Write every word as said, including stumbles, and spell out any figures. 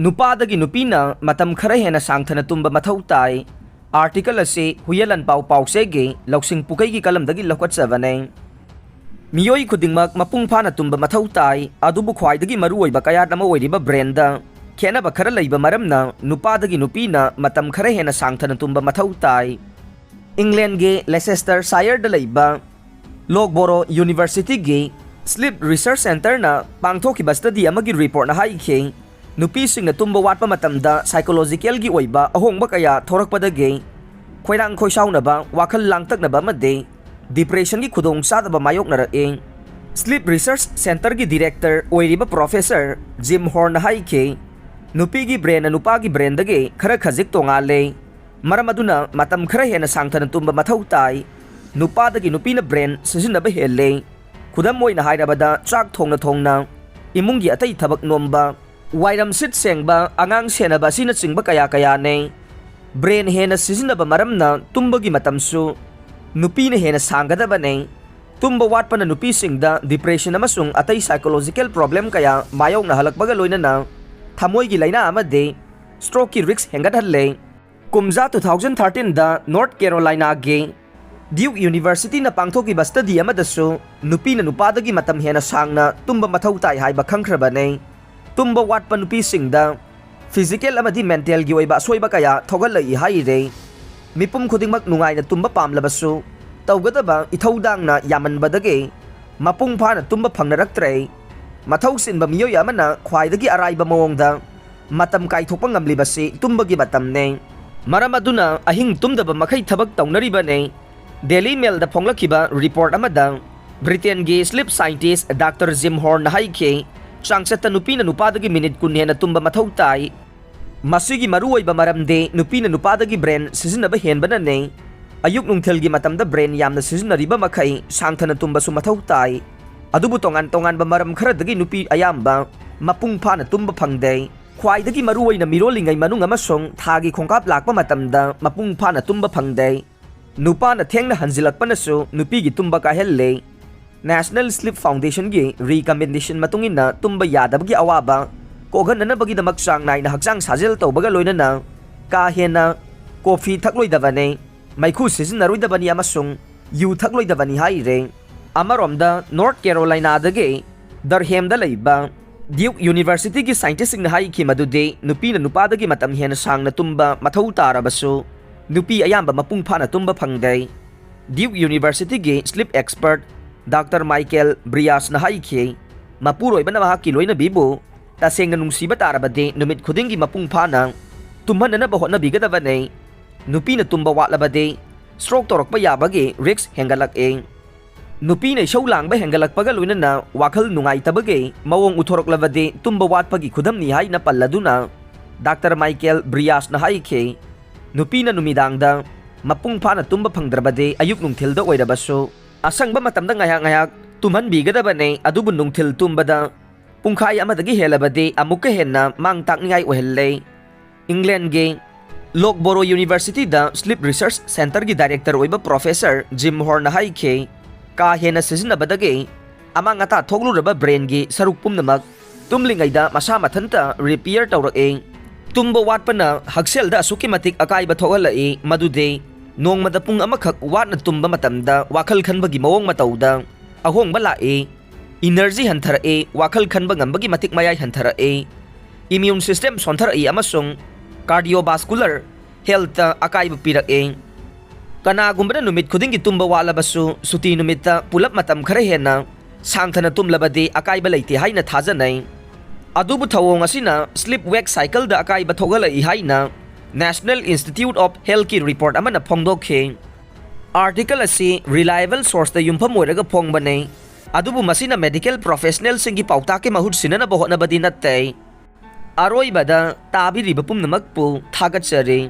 ꯅꯨꯄꯥꯗꯒꯤ ꯅꯨꯄꯤꯅ ꯃꯇꯝ ꯈꯔ ꯍꯦꯟꯅ ꯁꯥꯡꯊꯅ ꯇꯨꯝꯕ ꯃꯊꯧ ꯇꯥꯏ꯫ ꯑꯥꯔꯇꯤꯀꯜ ꯑꯁꯤ ꯍꯨꯌꯦꯂꯟ ꯄꯥꯎ ꯄꯥꯎꯆꯦꯒꯤ ꯂꯧꯁꯤꯡ ꯄꯨꯈꯩꯒꯤ ꯀꯂꯝꯗꯒꯤ ꯂꯧꯈꯠꯆꯕꯅꯦ꯫ ꯃꯤꯑꯣꯏ ꯈꯨꯗꯤꯡꯃꯛ ꯃꯄꯨꯡ ꯐꯥꯅ ꯇꯨꯝꯕ ꯃꯊꯧ ꯇꯥꯏ, ꯑꯗꯨꯕꯨ ꯈ꯭ꯋꯥꯏꯗꯒꯤ ꯃꯔꯨꯑꯣꯏꯕ ꯀꯌꯥꯠ ꯑꯃ ꯑꯣꯏꯔꯤꯕ ꯕ꯭ꯔꯦꯟꯗ ꯈꯦꯠꯅꯕ ꯈꯔ ꯂꯩꯕ ꯃꯔꯝꯅ ꯅꯨꯄꯥꯗꯒꯤ ꯅꯨꯄꯤꯅ ꯃꯇꯝ ꯈꯔ ꯍꯦꯟꯅ ꯁꯥꯡꯊꯅ ꯇꯨꯝꯕ ꯃꯊꯧ ꯇꯥꯏ꯫ ꯏꯪꯂꯦꯟꯒꯤ ꯂꯦꯁꯦꯁꯇꯔ ꯁꯥꯌꯔꯗ ꯂꯩꯕ ꯂꯣꯛꯕꯣꯔꯣ ꯌꯨꯅꯤꯚꯔꯁꯤꯇꯤꯒꯤ ꯁ꯭ꯂꯤꯞ ꯔꯤꯁꯔꯆ ꯁꯦꯟꯇꯔꯅ ꯄꯥꯡꯊꯣꯛꯈꯤꯕ ꯁ꯭ꯇꯗꯤ ꯑꯃꯒꯤ ꯔꯤꯄꯣꯔꯠꯅ ꯍꯥꯏꯈꯤ, ꯅꯨꯄꯤꯁꯤꯡꯅ ꯇꯨꯝꯕ ꯋꯥꯠꯄ ꯃꯇꯝꯗ ꯁꯥꯏꯀꯣꯂꯣꯖꯤꯀꯦꯜꯒꯤ ꯑꯣꯏꯕ ꯑꯍꯣꯡꯕ ꯀꯌꯥ ꯊꯣꯔꯛꯄꯗꯒꯤ ꯈꯣꯏꯔꯥꯡ ꯈꯣꯏꯁꯥꯎꯅꯕ, ꯋꯥꯈꯜ ꯂꯥꯡꯇꯛꯅꯕ ꯑꯃꯗꯤ ꯗꯤꯄ꯭ꯔꯦꯁꯟꯒꯤ ꯈꯨꯗꯣꯡꯆꯥꯗꯕ ꯃꯥꯌꯣꯛꯅꯔꯛꯏ꯫ ꯁ꯭ꯂꯤꯞ ꯔꯤꯁꯔꯆ ꯁꯦꯟꯇꯔꯒꯤ ꯗꯤꯔꯦꯛꯇꯔ ꯑꯣꯏꯔꯤꯕ ꯄ꯭ꯔꯣꯐꯦꯁꯔ ꯖꯤꯝ ꯍꯣꯔꯟꯅ ꯍꯥꯏꯈꯤ, ꯅꯨꯄꯤꯒꯤ ꯕ꯭ꯔꯦꯟꯅ ꯅꯨꯄꯥꯒꯤ ꯕ꯭ꯔꯦꯟꯗꯒꯤ ꯈꯔ ꯈꯖꯤꯛ ꯇꯣꯉꯥꯜꯂꯦ꯫ ꯃꯔꯝ ꯑꯗꯨꯅ ꯃꯇꯝ ꯈꯔ ꯍꯦꯟꯅ ꯁꯥꯡꯊꯅ ꯇꯨꯝꯕ ꯃꯊꯧ ꯇꯥꯏ꯫ ꯅꯨꯄꯥꯗꯒꯤ ꯅꯨꯄꯤꯅ ꯕ꯭ꯔꯦꯟ ꯁꯤꯖꯤꯟꯅꯕ ꯍꯦꯜꯂꯦ꯫ ꯈꯨꯗꯝ ꯑꯣꯏꯅ ꯍꯥꯏꯔꯕꯗ, ꯆꯥꯛ ꯊꯣꯡꯅ ꯊꯣꯡꯅ, ꯏꯃꯨꯡꯒꯤ ꯑꯇꯩ ꯊꯕꯛ ꯅꯣꯝꯕ, ꯋꯥꯏꯔꯝ ꯁꯤꯠ ꯁꯦꯡꯕ, ꯑꯉꯥꯡ ꯁꯦꯟꯅꯕ ꯑꯁꯤꯅꯆꯤꯡꯕ ꯀꯌꯥ ꯀꯌꯥꯅꯦ꯫ ꯕ꯭ꯔꯦꯟ ꯍꯦꯟꯅ ꯁꯤꯖꯤꯟꯅꯕ ꯃꯔꯝꯅ ꯇꯨꯝꯕꯒꯤ ꯃꯇꯝꯁꯨ ꯅꯨꯄꯤꯅ ꯍꯦꯟꯅ ꯁꯥꯡꯒꯗꯕꯅꯦ꯫ ꯇꯨꯝꯕ ꯋꯥꯠꯄꯅ ꯅꯨꯄꯤꯁꯤꯡꯗ ꯗꯤꯄ꯭ꯔꯦꯁꯟ ꯑꯃꯁꯨꯡ ꯑꯇꯩ ꯁꯥꯏꯀꯣꯂꯣꯖꯤꯀꯦꯜ ꯄ꯭ꯔꯣꯕ꯭ꯂꯦꯝ ꯀꯌꯥ ꯃꯥꯌꯣꯛꯅꯍꯜꯂꯛꯄꯒ ꯂꯣꯏꯅꯅ ꯊꯃꯣꯏꯒꯤ ꯂꯥꯏꯅꯥ ꯑꯃꯗꯤ ꯁ꯭ꯇ꯭ꯔꯣꯛꯀꯤ ꯔꯤꯁ꯭ꯛ ꯍꯦꯟꯒꯠꯍꯜꯂꯦ꯫ ꯀꯨꯝꯖꯥ two thousand thirteen ꯗ ꯅꯣꯔꯠ ꯀꯦꯔꯣꯂꯥꯏꯅꯥꯒꯤ ꯗ꯭ꯌꯨꯛ ꯌꯨꯅꯤꯚꯔꯁꯤꯇꯤꯅ ꯄꯥꯡꯊꯣꯛꯈꯤꯕ ꯁ꯭ꯇꯗꯤ ꯑꯃꯗꯁꯨ ꯅꯨꯄꯤꯅ ꯅꯨꯄꯥꯗꯒꯤ ꯃꯇꯝ ꯍꯦꯟꯅ ꯁꯥꯡꯅ ꯇꯨꯝꯕ ꯃꯊꯧ ꯇꯥꯏ ꯍꯥꯏꯕ ꯈꯪꯈ꯭ꯔꯕꯅꯦ꯫ ꯇꯨꯝꯕ ꯋꯥꯠꯄ ꯅꯨꯄꯤꯁꯤꯡꯗ ꯐꯤꯖꯤꯀꯦꯜ ꯑꯃꯗꯤ ꯃꯦꯟꯇꯦꯜꯒꯤ ꯑꯣꯏꯕ ꯑꯁꯣꯏꯕ ꯀꯌꯥ ꯊꯣꯛꯍꯜꯂꯛꯏ ꯍꯥꯏꯔꯤ꯫ ꯃꯤꯄꯨꯝ ꯈꯨꯗꯤꯡꯃꯛ ꯅꯨꯡꯉꯥꯏꯅ ꯇꯨꯝꯕ ꯄꯥꯝꯂꯕꯁꯨ, ꯇꯧꯒꯗꯕ ꯏꯊꯧꯗꯥꯡꯅ ꯌꯥꯝꯃꯟꯕꯗꯒꯤ ꯃꯄꯨꯡ ꯐꯥꯅ ꯇꯨꯝꯕ ꯐꯪꯅꯔꯛꯇ꯭ꯔꯦ꯫ ꯃꯊꯧ ꯆꯤꯟꯕ ꯃꯤꯑꯣꯏ ꯑꯃꯅ ꯈ꯭ꯋꯥꯏꯗꯒꯤ ꯑꯔꯥꯏꯕ ꯃꯑꯣꯡꯗ ꯃꯇꯝ ꯀꯥꯏꯊꯣꯛꯄ ꯉꯝꯂꯤꯕꯁꯤ ꯇꯨꯝꯕꯒꯤ ꯃꯇꯝꯅꯦ꯫ ꯃꯔꯝ ꯑꯗꯨꯅ ꯑꯍꯤꯡ ꯇꯨꯝꯗꯕ ꯃꯈꯩ ꯊꯕꯛ ꯇꯧꯅꯔꯤꯕꯅꯦ꯫ ꯗꯦꯂꯤ ꯃꯦꯜꯗ ꯐꯣꯡꯂꯛꯈꯤꯕ ꯔꯤꯄꯣꯔꯠ ꯑꯃꯗ ꯕ꯭ꯔꯤꯇꯦꯟꯒꯤ ꯁ꯭ꯂꯤꯞ ꯁꯥꯏꯟꯇꯤꯁ ꯗꯥꯛꯇꯔ ꯖꯤꯝ ꯍꯣꯔꯟꯅ ꯍꯥꯏꯈꯤ, ꯆꯥꯡꯆꯠꯇ ꯅꯨꯄꯤꯅ ꯅꯨꯄꯥꯗꯒꯤ ꯃꯤꯅꯤꯠ ꯀꯨꯟ ꯍꯦꯟꯅ ꯇꯨꯝꯕ ꯃꯊꯧ ꯇꯥꯏ꯫ ꯃꯁꯤꯒꯤ ꯃꯔꯨꯑꯣꯏꯕ ꯃꯔꯝꯗꯤ ꯅꯨꯄꯤꯅ ꯅꯨꯄꯥꯗꯒꯤ ꯕ꯭ꯔꯦꯟ ꯁꯤꯖꯤꯟꯅꯕ ꯍꯦꯟꯕꯅꯅꯦ꯫ ꯑꯌꯨꯛ ꯅꯨꯡꯊꯤꯜꯒꯤ ꯃꯇꯝꯗ ꯕ꯭ꯔꯦꯟ ꯌꯥꯝꯅ ꯁꯤꯖꯤꯟꯅꯔꯤꯕ ꯃꯈꯩ ꯁꯥꯡꯊꯅ ꯇꯨꯝꯕꯁꯨ ꯃꯊꯧ ꯇꯥꯏ꯫ ꯑꯗꯨꯕꯨ ꯇꯣꯉꯥꯟ ꯇꯣꯉꯥꯟꯕ ꯃꯔꯝ ꯈꯔꯗꯒꯤ ꯅꯨꯄꯤ ꯑꯌꯥꯝꯕ ꯃꯄꯨꯡ ꯐꯥꯅ ꯇꯨꯝꯕ ꯐꯪꯗꯦ꯫ ꯈ꯭ꯋꯥꯏꯗꯒꯤ ꯃꯔꯨꯑꯣꯏꯅ ꯃꯤꯔꯣꯜꯂꯤꯉꯩ ꯃꯅꯨꯡ ꯑꯃꯁꯨꯡ ꯊꯥꯒꯤ ꯈꯣꯡꯀꯥꯞ ꯂꯥꯛꯄ ꯃꯇꯝꯗ ꯃꯄꯨꯡ ꯐꯥꯅ ꯇꯨꯝꯕ ꯐꯪꯗꯦ꯫ ꯅꯨꯄꯥꯅ ꯊꯦꯡꯅ ꯍꯟꯖꯤꯜꯂꯛꯄꯅꯁꯨ ꯅꯨꯄꯤꯒꯤ ꯇꯨꯝꯕ ꯀꯥꯏꯍꯜꯂꯦ꯫ ꯅꯦꯁꯅꯦꯜ ꯁ꯭ꯂꯤꯞ ꯐꯥꯎꯟꯗꯦꯁꯟꯒꯤ ꯔꯤꯀꯃꯦꯟꯗꯦꯁꯟ ꯃꯇꯨꯡ ꯏꯟꯅ ꯇꯨꯝꯕ ꯌꯥꯗꯕꯒꯤ ꯑꯋꯥꯕ ꯀꯣꯛꯍꯟꯅꯅꯕꯒꯤꯗꯃꯛ ꯆꯥꯡ ꯅꯥꯏꯅ ꯍꯛꯆꯥꯡ ꯁꯥꯖꯦꯜ ꯇꯧꯕꯒ ꯂꯣꯏꯅꯅ ꯀꯥ ꯍꯦꯟꯅ ꯀꯣꯐꯤ ꯊꯛꯂꯣꯏꯗꯕꯅꯤ, ꯃꯩꯈꯨ ꯁꯤꯖꯤꯟꯅꯔꯣꯏꯗꯕꯅꯤ ꯑꯃꯁꯨꯡ ꯌꯨ ꯊꯛꯂꯣꯏꯗꯕꯅꯤ ꯍꯥꯏꯔꯦ꯫ ꯑꯃꯔꯣꯝꯗ ꯅꯣꯔꯠ ꯀꯦꯔꯣꯂꯥꯏꯅꯥꯗꯒꯤ ꯗꯔꯍꯦꯝꯗ ꯂꯩꯕ ꯗ꯭ꯌꯨꯛ ꯌꯨꯅꯤꯚꯔꯁꯤꯇꯤꯒꯤ ꯁꯥꯏꯟꯇꯤꯁꯁꯤꯡꯅ ꯍꯥꯏꯈꯤ ꯃꯗꯨꯗꯤ ꯅꯨꯄꯤꯅ ꯅꯨꯄꯥꯗꯒꯤ ꯃꯇꯝ ꯍꯦꯟꯅ ꯁꯥꯡꯅ ꯇꯨꯝꯕ ꯃꯊꯧ ꯇꯥꯔꯕꯁꯨ ꯅꯨꯄꯤ ꯑꯌꯥꯝꯕ ꯃꯄꯨꯡ ꯐꯥꯅ ꯇꯨꯝꯕ ꯐꯪꯗꯦ꯫ ꯗ꯭ꯌꯨꯛ ꯌꯨꯅꯤꯚꯔꯁꯤꯇꯤꯒꯤ ꯁ꯭ꯂꯤꯞ ꯑꯦꯛꯁꯄꯔꯠ ꯗꯥꯛꯇꯔ ꯃꯥꯏꯀꯦꯜ ꯕ꯭ꯔꯤꯌꯥꯁꯅ ꯍꯥꯏꯈꯤ, ꯃꯄꯨꯔꯣꯏꯕꯅ ꯃꯍꯥꯛꯀꯤ ꯂꯣꯏꯅꯕꯤꯕꯨ ꯇꯁꯦꯡꯅ ꯅꯨꯡꯁꯤꯕ ꯇꯥꯔꯕꯗꯤ ꯅꯨꯃꯤꯠ ꯈꯨꯗꯤꯡꯒꯤ ꯃꯄꯨꯡ ꯐꯥꯅ ꯇꯨꯝꯍꯟꯅꯅꯕ ꯍꯣꯠꯅꯕꯤꯒꯗꯕꯅꯤ꯫ ꯅꯨꯄꯤꯅ ꯇꯨꯝꯕ ꯋꯥꯠꯂꯕꯗꯤ ꯁ꯭ꯇ꯭ꯔꯣꯛ ꯇꯧꯔꯛꯄ ꯌꯥꯕꯒꯤ ꯔꯤꯁ꯭ꯛ ꯍꯦꯟꯒꯠꯂꯛꯏ꯫ ꯅꯨꯄꯤꯅ ꯏꯁꯧ ꯂꯥꯡꯕ ꯍꯦꯟꯒꯠꯂꯛꯄꯒ ꯂꯣꯏꯅꯅ ꯋꯥꯈꯜ ꯅꯨꯡꯉꯥꯏꯇꯕꯒꯤ ꯃꯑꯣꯡ ꯎꯠꯊꯣꯔꯛꯂꯕꯗꯤ ꯇꯨꯝꯕ ꯋꯥꯠꯄꯒꯤ ꯈꯨꯗꯝꯅꯤ ꯍꯥꯏꯅ ꯄꯜꯂꯗꯨꯅ ꯗꯥꯛꯇꯔ ꯃꯥꯏꯀꯦꯜ ꯕ꯭ꯔꯤꯌꯥꯁꯅ ꯍꯥꯏꯈꯤ, ꯅꯨꯄꯤꯅ ꯅꯨꯃꯤꯗꯥꯡꯗ ꯃꯄꯨꯡ ꯐꯥꯅ ꯇꯨꯝꯕ ꯐꯪꯗ꯭ꯔꯕꯗꯤ ꯑꯌꯨꯛ ꯅꯨꯡꯊꯤꯜꯗ ꯑꯣꯏꯔꯕꯁꯨ ꯑꯁꯪꯕ ꯃꯇꯝꯗ ꯉꯥꯏꯍꯥꯛ ꯉꯥꯏꯍꯥꯛ ꯇꯨꯝꯍꯟꯕꯤꯒꯗꯕꯅꯤ, ꯑꯗꯨꯕꯨ ꯅꯨꯡꯊꯤꯜ ꯇꯨꯝꯕꯗ ꯄꯨꯡꯈꯥꯏ ꯑꯃꯗꯒꯤ ꯍꯦꯜꯂꯕꯗꯤ ꯑꯃꯨꯛꯀ ꯍꯦꯟꯅ ꯃꯥꯡ ꯇꯥꯛꯅꯤꯡꯉꯥꯏ ꯑꯣꯏꯍꯜꯂꯦ꯫ ꯏꯪꯂꯦꯟꯒꯤ ꯂꯣꯛꯕꯣꯔꯣ ꯌꯨꯅꯤꯚꯔꯁꯤꯇꯤꯗ ꯁ꯭ꯂꯤꯞ ꯔꯤꯁꯔꯆ ꯁꯦꯟꯇꯔꯒꯤ ꯗꯥꯏꯔꯦꯛꯇꯔ ꯑꯣꯏꯕ ꯄ꯭ꯔꯣꯐꯦꯁꯔ ꯖꯤꯝ ꯍꯣꯔꯅ ꯍꯥꯏꯈꯤ, ꯀꯥ ꯍꯦꯟꯅ ꯁꯤꯖꯤꯟꯅꯕꯗꯒꯤ ꯑꯃꯥꯡ ꯑꯇꯥ ꯊꯣꯛꯂꯨꯔꯕ ꯕ꯭ꯔꯦꯟꯒꯤ ꯁꯔꯨꯛ ꯄꯨꯝꯅꯃꯛ ꯇꯨꯝꯂꯤꯉꯩꯗ ꯃꯁꯥ ꯃꯊꯟꯇ ꯔꯤꯄꯤꯌꯔ ꯇꯧꯔꯛꯏ꯫ ꯇꯨꯝꯕ ꯋꯥꯠꯄꯅ ꯍꯛꯁꯦꯜꯗ ꯑꯁꯨꯛꯀꯤ ꯃꯇꯤꯛ ꯑꯀꯥꯏꯕ ꯊꯣꯛꯍꯜꯂꯛꯏ, ꯃꯗꯨꯗꯤ ꯅꯣꯡꯃꯗ ꯄꯨꯡ ꯑꯃꯈꯛ ꯋꯥꯠꯅ ꯇꯨꯝꯕ ꯃꯇꯝꯗ ꯋꯥꯈꯜ ꯈꯟꯕꯒꯤ ꯃꯑꯣꯡ ꯃꯇꯧꯗ ꯑꯍꯣꯡꯕ ꯂꯥꯛꯏ, ꯏꯅꯔꯖꯤ ꯍꯟꯊꯔꯛꯏ, ꯋꯥꯈꯜ ꯈꯟꯕ ꯉꯝꯕꯒꯤ ꯃꯇꯤꯛ ꯃꯌꯥꯏ ꯍꯟꯊꯔꯛꯏ, ꯏꯃ꯭ꯌꯨꯟ ꯁꯤꯁꯇꯦꯝ ꯁꯣꯟꯊꯔꯛꯏ ꯑꯃꯁꯨꯡ ꯀꯥꯔꯗꯤꯑꯣꯚꯥꯁꯀꯨꯂꯔ ꯍꯦꯜꯊꯇ ꯑꯀꯥꯏꯕ ꯄꯤꯔꯛꯏ꯫ ꯀꯅꯥꯒꯨꯝꯕꯅ ꯅꯨꯃꯤꯠ ꯈꯨꯗꯤꯡꯒꯤ ꯇꯨꯝꯕ ꯋꯥꯠꯂꯕꯁꯨ, ꯁꯨꯇꯤ ꯅꯨꯃꯤꯠꯇ ꯄꯨꯂꯞ ꯃꯇꯝ ꯈꯔ ꯍꯦꯟꯅ ꯁꯥꯡꯊꯅ ꯇꯨꯝꯂꯕꯗꯤ ꯑꯀꯥꯏꯕ ꯂꯩꯇꯦ ꯍꯥꯏꯅ ꯊꯥꯖꯅꯩ꯫ ꯑꯗꯨꯕꯨ ꯊꯧꯑꯣꯡ ꯑꯁꯤꯅ ꯁ꯭ꯂꯤꯞ ꯋꯦꯛ ꯁꯥꯏꯀꯜꯗ ꯑꯀꯥꯏꯕ ꯊꯣꯛꯍꯜꯂꯛꯏ ꯍꯥꯏꯅ ꯅꯦꯁꯅꯦꯜ ꯏꯟꯁꯇꯤꯇ꯭ꯌꯨꯠ ꯑꯣꯐ ꯍꯦꯜꯊꯀꯤ ꯔꯤꯄꯣꯔꯠ ꯑꯃꯅ ꯐꯣꯡꯗꯣꯛꯈꯤ꯫ ꯑꯥꯔꯇꯤꯀꯜ ꯑꯁꯤ ꯔꯤꯂꯥꯏꯑꯦꯕꯜ ꯁꯣꯔꯁꯇ ꯌꯨꯝꯐꯝ ꯑꯣꯏꯔꯒ ꯐꯣꯡꯕꯅꯤ, ꯑꯗꯨꯕꯨ ꯃꯁꯤꯅ ꯃꯦꯗꯤꯀꯦꯜ ꯄ꯭ꯔꯣꯐꯦꯁꯅꯦꯜꯁꯤꯡꯒꯤ ꯄꯥꯎꯇꯥꯛꯀꯤ ꯃꯍꯨꯠ ꯁꯤꯟꯅꯅꯕ ꯍꯣꯠꯅꯕꯗꯤ ꯅꯠꯇꯦ꯫ ꯑꯔꯣꯏꯕꯗ ꯇꯥꯕꯤꯔꯤꯕ ꯄꯨꯝꯅꯃꯛꯄꯨ ꯊꯥꯒꯠꯆꯔꯤ꯫